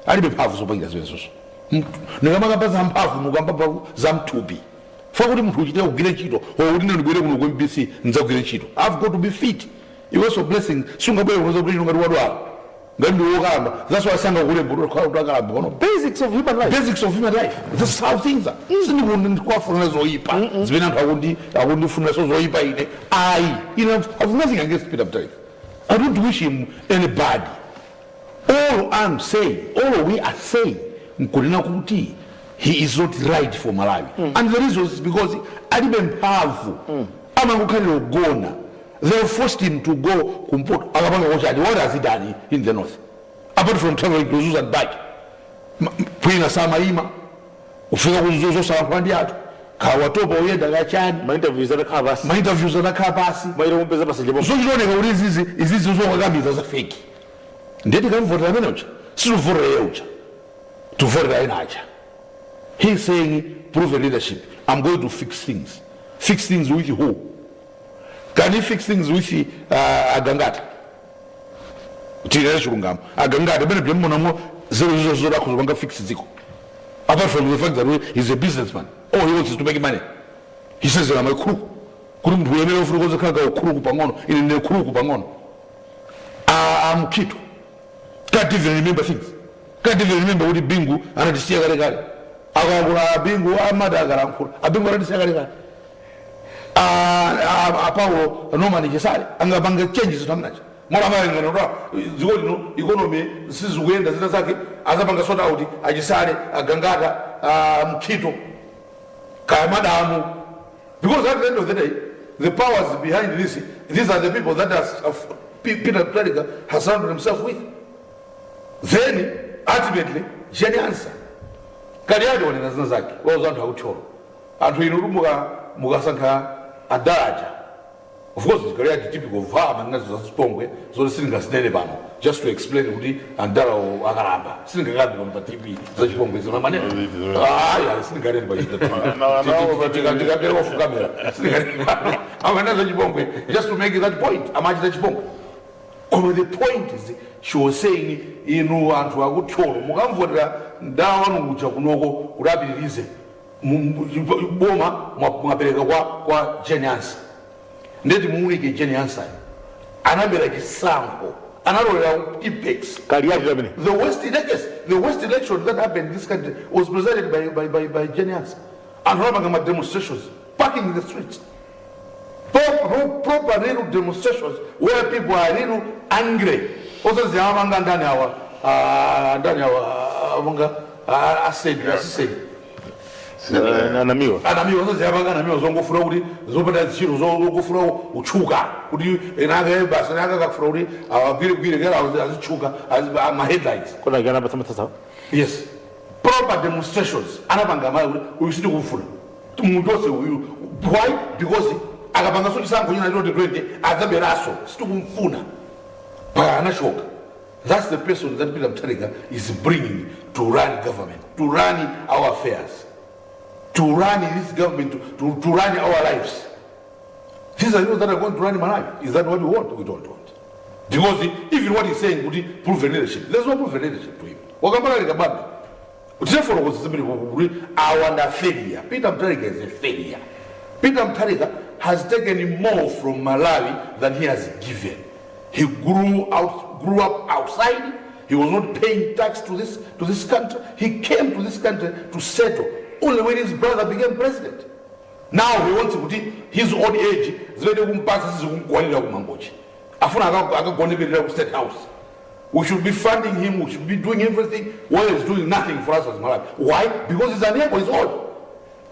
Alibe mphamvu zopangira zimenezozo. Nikamakamba za mphamvu, mukamba mphamvu za mthupi fa kuti munthu uchite kugwire ntchito, kuti ine ndibwere kuno ku MBC ndidzagwire ntchito, I've got to be fit. Iwenso Blessing sungabwere kuno zagwire ntchito ngati wadwala, ngati ndi wokalamba. That's why sangakulemba kuti akalamba pano. Basics of human life. Basics of human life, this is how things are. Sindikuwafunira zoyipa zimene anthu akundifunira so zoyipa. Ine ayi, ine have nothing against Peter Mutharika. I don't wish him any bad. All I'm saying, all we are saying, nkunena kuti he is not right for Malawi, and the reason is because alibe mphamvu, amangokhalira kugona. They forced him to go kumpoto. Akapanga kochati? What has he done in the north apart from traveling to Mzuzu and back? Kwina samayima kufika ku Mzuzu, osalankhula ndi anthu, khawatopa uyenda kachani. Ma interviews atakhala pasi. Ma interviews atakhala pasi. Maita kumpeza pasejepo. Zochioneka kuti izizi zokakamiza za fake. Ndiye tikamvotera amene ucha, sitivotera iye ucha, tivotera ena acha. He is saying proven leadership, I'm going to fix things. Fix things with who? Can he fix things with Agangata? Tilere chilungamo, Agangata pene pyemonamo zero zizo zodakho zopanga fix dziko, apart from the fact that he's a businessman? All he wants is to make money. He says, "I'm a crook." Kuti munthu uyenera ufuna kozakhala ka crook pang'ono, ine ndine crook pang'ono. Amkhito can't even remember things, can't even remember kuti Bingu anatisiya kale kale. Akalankhula Bingu, amati akalankhula Abingu anatisiya kale kale. A Paulo Norman Chisale angapanga change zinthu amenacha mwana amalengana kuti dziko lino economy sizikuyenda, zina zake azapanga sort out Achisale, Agangata, Mkhito, kaya madamu, because at the end of the day the powers behind this, these are the people that Peter Mutharika has surrounded himself with. Then ultimately Jane Ansah Kaliati wanena zina zake, wauza anthu akuthyolo, anthu inu kuti mukasankha adalaja. Of course Kaliati, typical of her, amanena zazipongwe zoti sindingazinene pano, just to explain kuti andala akalamba. Sindingakambe pano pa TV zachipongwe zino manena, aya, sindinganene pa ndikabera off camera. Sindinganene pano amanena zachipongwe just to make that point, amachita chipongwe. Koma the point is, she was saying, inu anthu akuthyolo, mukamvotera ndawa wanu kuja kunoko kuti apitirize boma, mwapereka kwa Jane Ansah. Ndeti muunike Jane Ansah anabera chisankho, analolera Tipp-Ex. Kaliati amene. The worst, yes, the worst election that happened in this country was presided by Jane Ansah. Anthu anapanga ma demonstrations, packing the streets, proper real demonstrations where people are real angry. Osazi amanga ndani awa, ndani awa amanga asedi asisedi. Anamiwa. Anamiwa, osazi amanga anamiwa zongofuna kuti zopanda ntchito, zongofuna kutchuka, kuti enake basi, enake akafuna kuti awagwiregwire kera azitchuka ma headlines. Kona kana patsa. Yes, proper demonstrations anapanga mayi kuti uyu sitikufuna munthu wonse uyu. Why? Because akapanga so chisankho china 2020 adzaberaso, sitikumfuna. Paka anachoka. That's the person that Peter Mutharika is bringing to run government, to run our affairs, to run this government, to run our lives. These are people that are going to run Malawi. Is that what we want? We don't want, because even what he's saying kuti proven leadership, there's no proven leadership to him. Wakambala Kabambe therefore zimene kuti awanda failure. Peter Mutharika is a failure. Peter Mutharika has taken more from Malawi than he has given. He grew up outside. He was not paying tax to this country. He came to this country to settle only when his brother became president. Now he wants kuti his old age, zimene kumpasa sizikumkwanira kumangochi, afuna akagoneperera ku State House. We should be funding him, we should be doing everything while he's doing nothing for us as Malawi. Why? Because he's unable, he's old.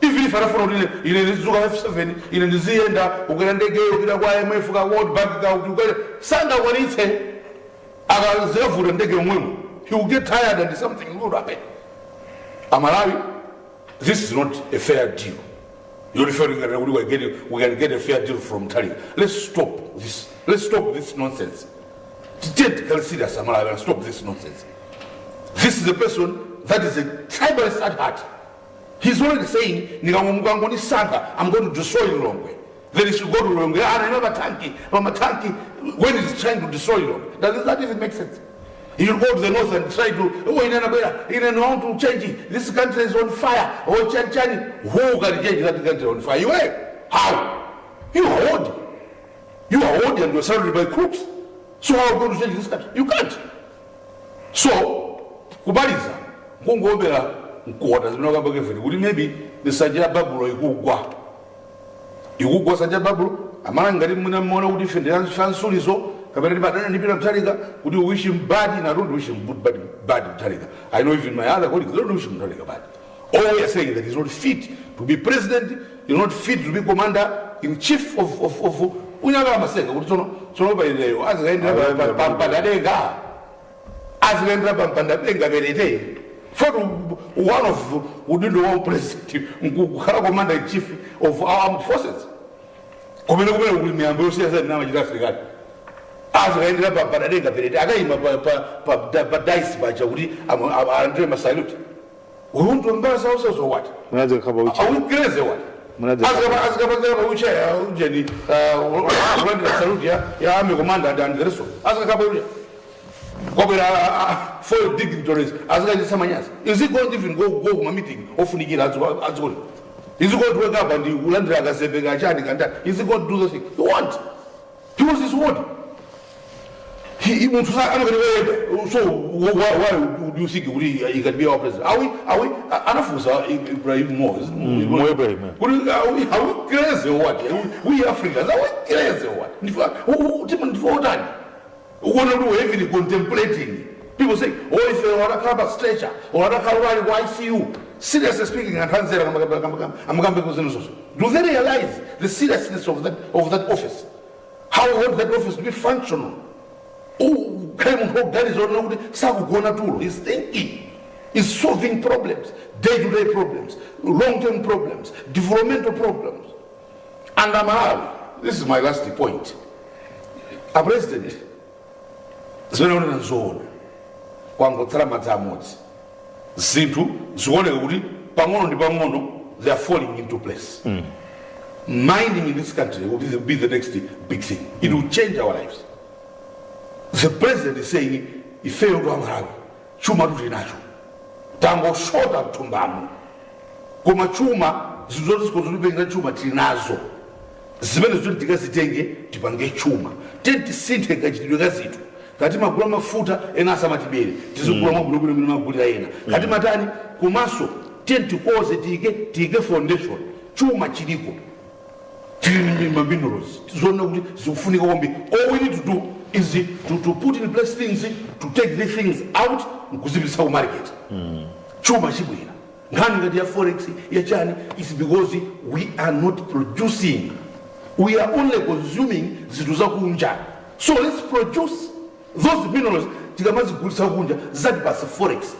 Even if anafuna kuti ine ndizuka 7, ine ndiziyenda ukwera ndege upita kwa IMF ka World Bank ka kuti ukwere, sangakwanitse. Akazivuta ndege yomwemo, he will get tired and something will happen. Amalawi, this is not a fair deal. You're referring that we can get a fair deal from Mutharika. Let's stop this. Let's stop this nonsense. Take serious, Amalawi, and stop this nonsense. This is a person that is a tribalist at heart. He's already saying, "Nikangondisankha, I'm going to destroy Lilongwe." Then he should go to Lilongwe. "Ah, I never tanki, I'm a tanki," when he's trying to destroy Lilongwe. Does that even make sense? He should go to the north and try to, "Oh, ine want to change it. This country is on fire." Oh, chan chan. Who can change that country on fire? You, eh? How? You are old. You are old and you're surrounded by crooks. So how are you going to change this country? You can't. So, kumaliza, kungombera mkota zimene wakamba Kevin kuti maybe nsanja ya Babulo ikugwa, ikugwa nsanja ya Babulo. Amala ngati mwina mmaona kuti ife ndiansulizo kapena timadana ndi Peter Mutharika, kuti we wish him bad, and I don't wish him good, bad, bad Mutharika. I know even my other colleagues, they don't wish him Mutharika bad. All we are saying is that he's not fit to be president, he's not fit to be commander in chief of unyakala maseka kuti tsono tsono paileyo azikaendera pampanda azikaendera pampanda denga perete for one of udindo wa president nkukhala commander in chief of our armed forces, kumene kumene kuli miyambo yosiyana namachita asilikali. Azikaendera pampanda denga perete, akayima pa dais paja kuti alandire masalute. We want to embarrass ourselves or what? Munadzakhala uchi. Are we crazy or what? Azikapazika pa wheelchair ujeni kulandira salute ya army commander and the rest of azikakapa uja kwabwera foreign dignitaries, azikachitisa manyazi. Is he going to even go kuma meeting ofunikira adzikoli? Is he going to wake up and kulandira akazembe kachani kanda? Is he going to do those things? He won't, because he's what he munthu anakati. So why would you think kuti he can be our president? Are we anafunsa Ibrahim Mo Mo Ibrahim, yeah. kuti are we crazy or what? We Africans, are we crazy or what? Ndife otani ukuona kuti we're even contemplating? People say, "Oh, if watakhala pa stretcher or watakhala uli ku ICU." Seriously speaking, anthu anzera amakambe kuzinthu zonso, do they realize the seriousness of that office, how we want that office to be functional? Ukhale munthu woganiza onena kuti sakugona tulo, is thinking, is solving problems, day to day problems, long term problems, developmental problems. And Amalawi, this is my last point, a president zimene onena nzoona, kwangotsala madzi amodzi. Zinthu zikuoneka kuti pang'ono ndi pang'ono they are falling into place. Mining in this country will be the next big thing. It will change our lives. The president is saying ifeyo tu Amalawi chuma tuli nacho, tangoshota mthumbamo, koma chuma, zinthu zoti zikuzotipenga chuma tili nazo, zimene zoti tikazitenge tipange chuma. Tiye tisinthe kachitidwe ka zinthu. Kati magula mafuta ena asamatibere, tizigula mwabwinobwino mene magulira ena kati matani. Komanso tiye tikoze, tiyike foundation. Chuma chiliko, tili ma minerals zoona kuti zikufunika kwambiri. All we need to do is to put in place things to take the things out nkuzipitisa ku market. Chuma chibwera. Nkhani ngati ya forex yachani is because we are not producing, we are only consuming zinthu zakunja. So let's produce those minerals. Tikamazigulitsa kunja zatipasa forex.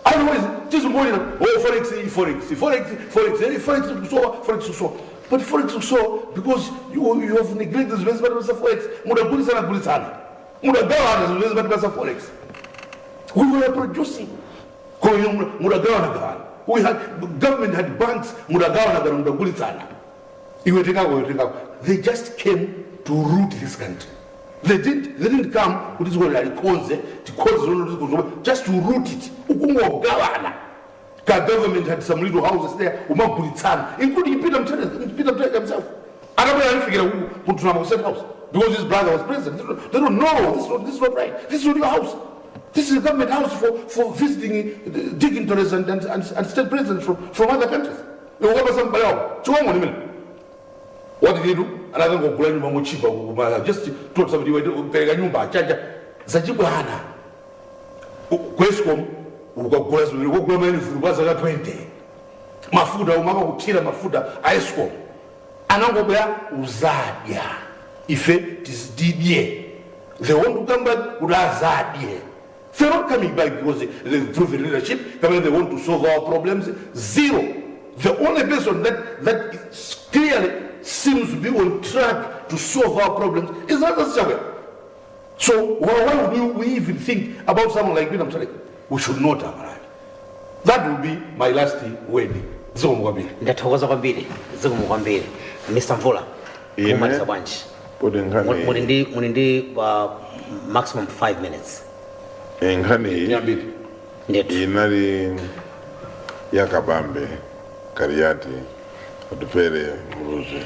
Otherwise tizimbolera, "Oh, forex, forex, forex, forex, eh, forex kusowa, forex kusowa." But forex kusowa because you have neglected zimene zimatipasa forex. Mudagulitsana gulitsana, mudagawana zimene zimatipasa forex. We were producing, kwa mudagawana gawana. We had government, had banks, mudagawana gawana, mudagulitsana, iwe tengako, iwe tengako. They just came to root this country. They didn't come kuti dziko likonze, tikonze zono dziko zomwe, just to root it, ukungogawana. Ka government had some little houses there, umagulitsana, including Peter Mutharika himself. Akabwera alifikira kuthunama ku State House because his brother was president. They don't know this is not right. This is not your house. This is a government house for visiting dignitaries and state presidents from other countries. Ukapasa mbale wako chiwongo nimene. What did he do? Anakangogula nyumba mochipa, just told somebody, "Pereka nyumba chaja zachibwana." Ku ESCOM ukagula zimene ukagula maelfu kwa zaka 20, mafuta umakakuthira mafuta a ESCOM. Anangobwera uzadya, ife tizididye. They want to come back kuti azadye. They're not coming back because they've proven leadership kamene they want to solve our problems. Zero. The only person that clearly seems to be on track to solve our problems is Lazarus Chakwera. So why would we even think about someone like Peter Mutharika? We should not, Amalawi. That will be my last word. Zikomo kwambiri. Ndathokoza kwambiri, zikomo kwambiri. Mr Mvula, Ine? mumaliza bwanji? Poti nkhani Muli ndi maximum 5 minutes. Nkhani iyi Yambiri. Ndithu. Inali yakabambe Kaliati, Atupele Muluzi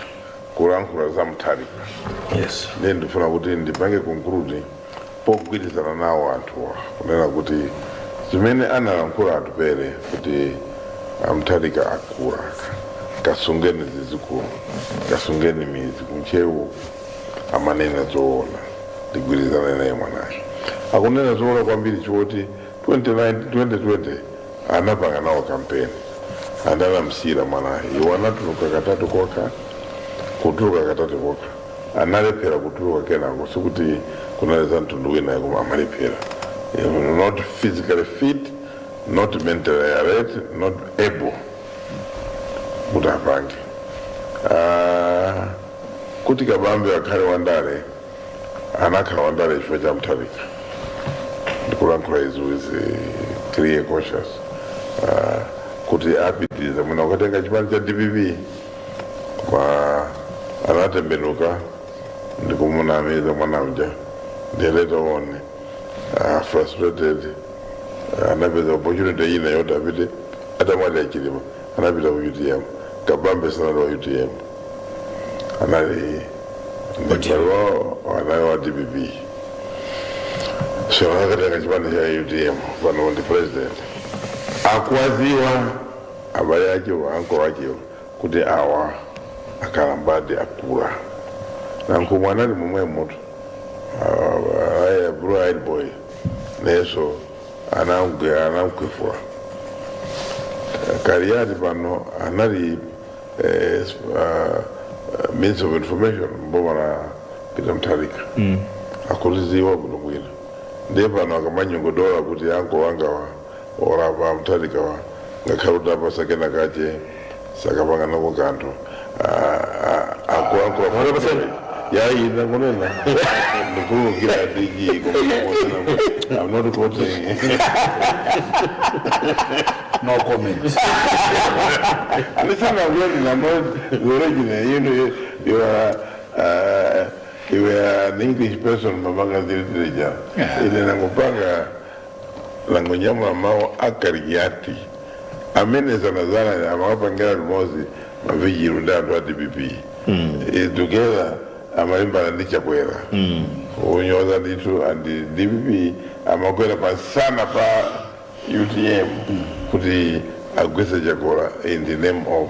kulankhula za Mutharika. Ndiye ndifuna kuti ndipange conclude pogwirizana nawo anthuwa, kunena kuti zimene analankhula Atupele kuti aMutharika akula, kasungeni zizikulu, kasungeni mizi kunchewu, amanena zoona. Ndigwirizana naye mwanayo, akunena zoona kwambiri, choti 29 2020 anapanga nawo kampeni, andalamsira mwanayo. Iwo anatuluka katatu koka, kutuluka katatu koka, analephera kutuluka kenako. Sikuti kunali za mtundu wina, koma amalephera, not physically fit, not mentally alert, not able kuti apange. Kuti Kabambe akhale wandale, anakhala wandale chifukwa cha Mutharika. Ndikulankhula izi with clear conscience, kuti apitiriza mwina ukatenga chipani cha DPP, kwa anatembenuka ndikumunamiza mwana uja. Ndiye later on, frustrated, anapeza opportunity ina yoti apite. Atamwalira Chilima, anapita ku UTM. Kabambe sanali wa UTM, anali ndibalo, anali wa DPP. So akatenga chipani cha UTM, pano ndi president. Akwaziwa abale achewo, ankolo achewo, kuti awa akalambadi, akula. Nankhumwe anali momwe moto blue eyed boy, neso anamkwefula Kaliati. Pano anali Minister of Information mboma la Peter Mutharika, akutiziwa bwino bwino. Ndiye pano akamanyongodola kuti anko wanga wa olapa Mutharika wa ngakhale kuti apasakena kache sakapanga nako kanthu, akulankhula yayi, nangonena ndikulukira DG. I'm not quoting. No comment. Listen, I'm not, I'm not the original. You are an English person, mabanga literature. Ine nangopanga, nangonyamula mawu aKaliati amene zanazana amakapangira limodzi ma vigil ndi anthu a DPP. Together amalimbana ndi Chakwera, unyoza ndithu, and DPP amakwera pasana pa UTM kuti agwetse Chakwera in the name of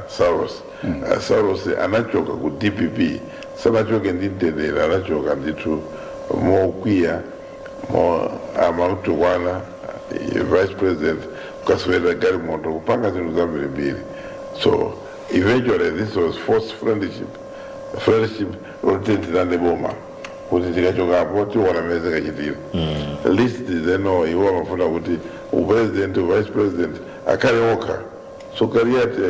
Saulos. Saulos anachoka ku DPP, sanachoke ndi mtendere, anachoka ndithu mokwiya, mo amamtukwana vice president, kukaswera galimoto, kupanga zinthu zambirimbiri. So eventually this was forced friendship, friendship rotentinane boma kuti tikachokapo tiona mmene zingachitire. Least zeno iwo amafuna kuti upresident, vice president akhale okha. So Kaliati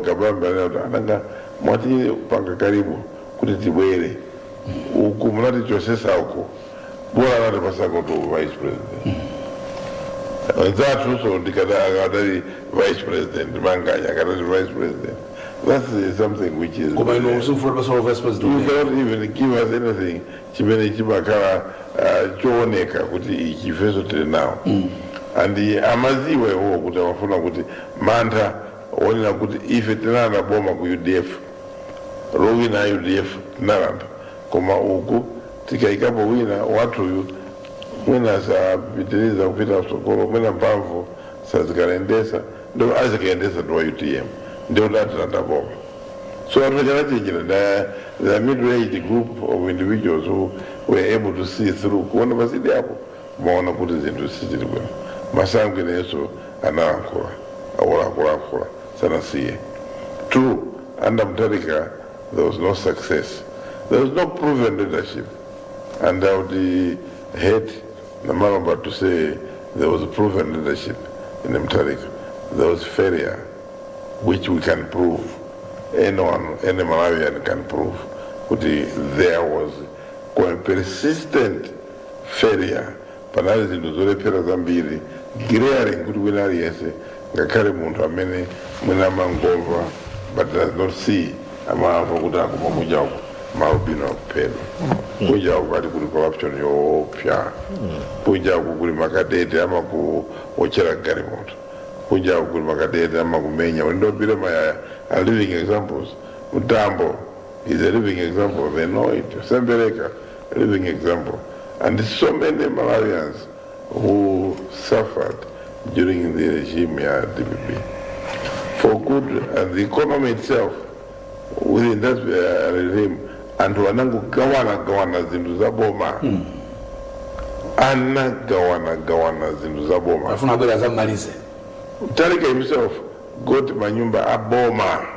Kabambe anena kuti ananga mwati panga karibu kuti tibwere uku, munatichosesa uku, bora anatipasako tu vice president wenzathu. So ndikada akadali vice president, Manganya akadali vice president. That's something which is Koma ino usufuna pasolo vice You president? cannot even give us anything chimene chimakhala chooneka kuti ichi ifenso tili nawo. And amaziwa iwo kuti amafuna kuti mantha onena kuti ife tinalanda boma ku UDF, lowina UDF tinalanda, koma uku tikayikapo wina wathuyu mwina sapitiriza kupita msogolo, mwina mphamvu sazikalendesa, ndo azikaendesa ndi wa UTM, ndio tatilanda boma. So atachanachinjira the middle-aged group of individuals who were able to see through, kuona pasidi apo, kumaona kuti zinthu sizili bwino. Masango inenso analankhula, awolakulankhula sanasiye. True, under Mutharika there was no success, there was no proven leadership, and I would hate Namalomba to say there was proven leadership in Mutharika. There was failure which we can prove. Anyone, any Malawian can prove kuti there was persistent failure. Panali zinthu zolephera zambiri, glaring, kuti wina aliyense ngakhale Ngakhale munthu amene mwina amangomva but does not see, amamva kuti akuma kunjaku maalubino akuphedwa, kunjaku kati kuli corruption yoopsa, kunjaku kuli makadete amakuwochera galimoto, kunjaku kuli makadete amakumenya. Ndobire mayaya are living examples. Mutambo is a living example. They know it. Sembereka, a living example. And so many Malawians who suffered during the regime ya DPP for good, and the economy itself within that regime, anthu anangogawana gawana zinthu za boma, anagawana gawana zinthu za boma. Afuna abwera zamalize. Mutharika himself got manyumba aboma.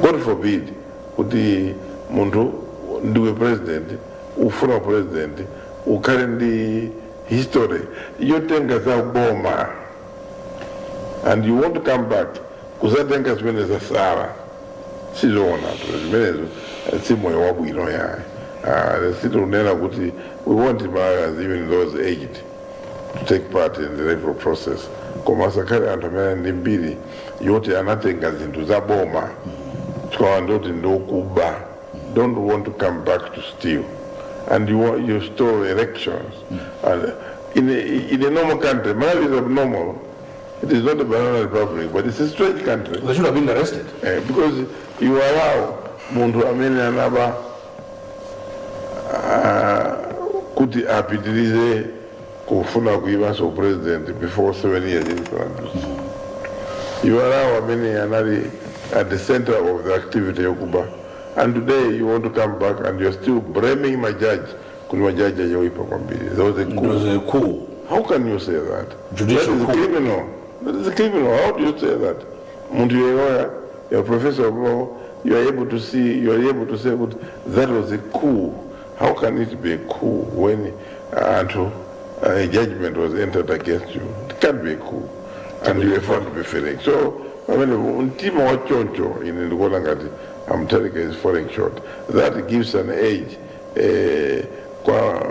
God forbid kuti munthu ndiwe president, ufuna president, ukhale ndi history yotenga za boma and you want to come back kuzatenga zimene zasala. Sizoona tu zimenezo, si moyo wabwino yayi. Sitinena kuti we want Malawians, even those aged, to take part in the electoral process, koma asakhale anthu amene ndi mbiri yoti anatenga zinthu za boma, chikawa ndoti ndokuba, don't want to come back to steal. And you stole elections. And in a normal country, Malawi is abnormal. It is not a banana republic, but it's a strange country. They should have been arrested. Because you allow munthu amene anaba kuti apitirize kufuna kuivanso president before 7 years introduced. You allow amene anali at the center of the activity yokuba, and today you want to come back and you're still blaming majaji kuti majaji achoipa kwambiri. There was a It coup. Was a coup. How can you say that? Judicial That is coup. criminal. That is criminal. How do you say that? Munthu, you're a lawyer, you're a professor of law, you are able to see, you are able to say that that was a coup. How can it be a coup when anthu, a judgment was entered against you? It can't be a coup. And you are found to be failing. So, I mean, mtima wa choncho ine ndikuona ngati a Mutharika is falling short. That gives an edge kwa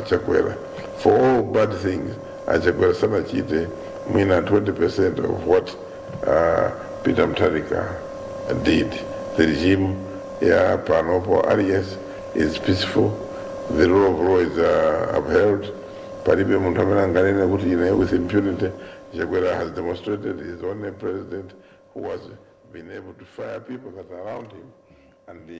Chakwera. For all bad things, aChakwera sanachite mwina 20% of what Peter Mutharika did. The regime ya panopo alias is peaceful. The rule of law is upheld. Palibe munthu amene anganene kuti ine with impunity. Chakwera has demonstrated he's the only president who has been able to fire people that are around him. And the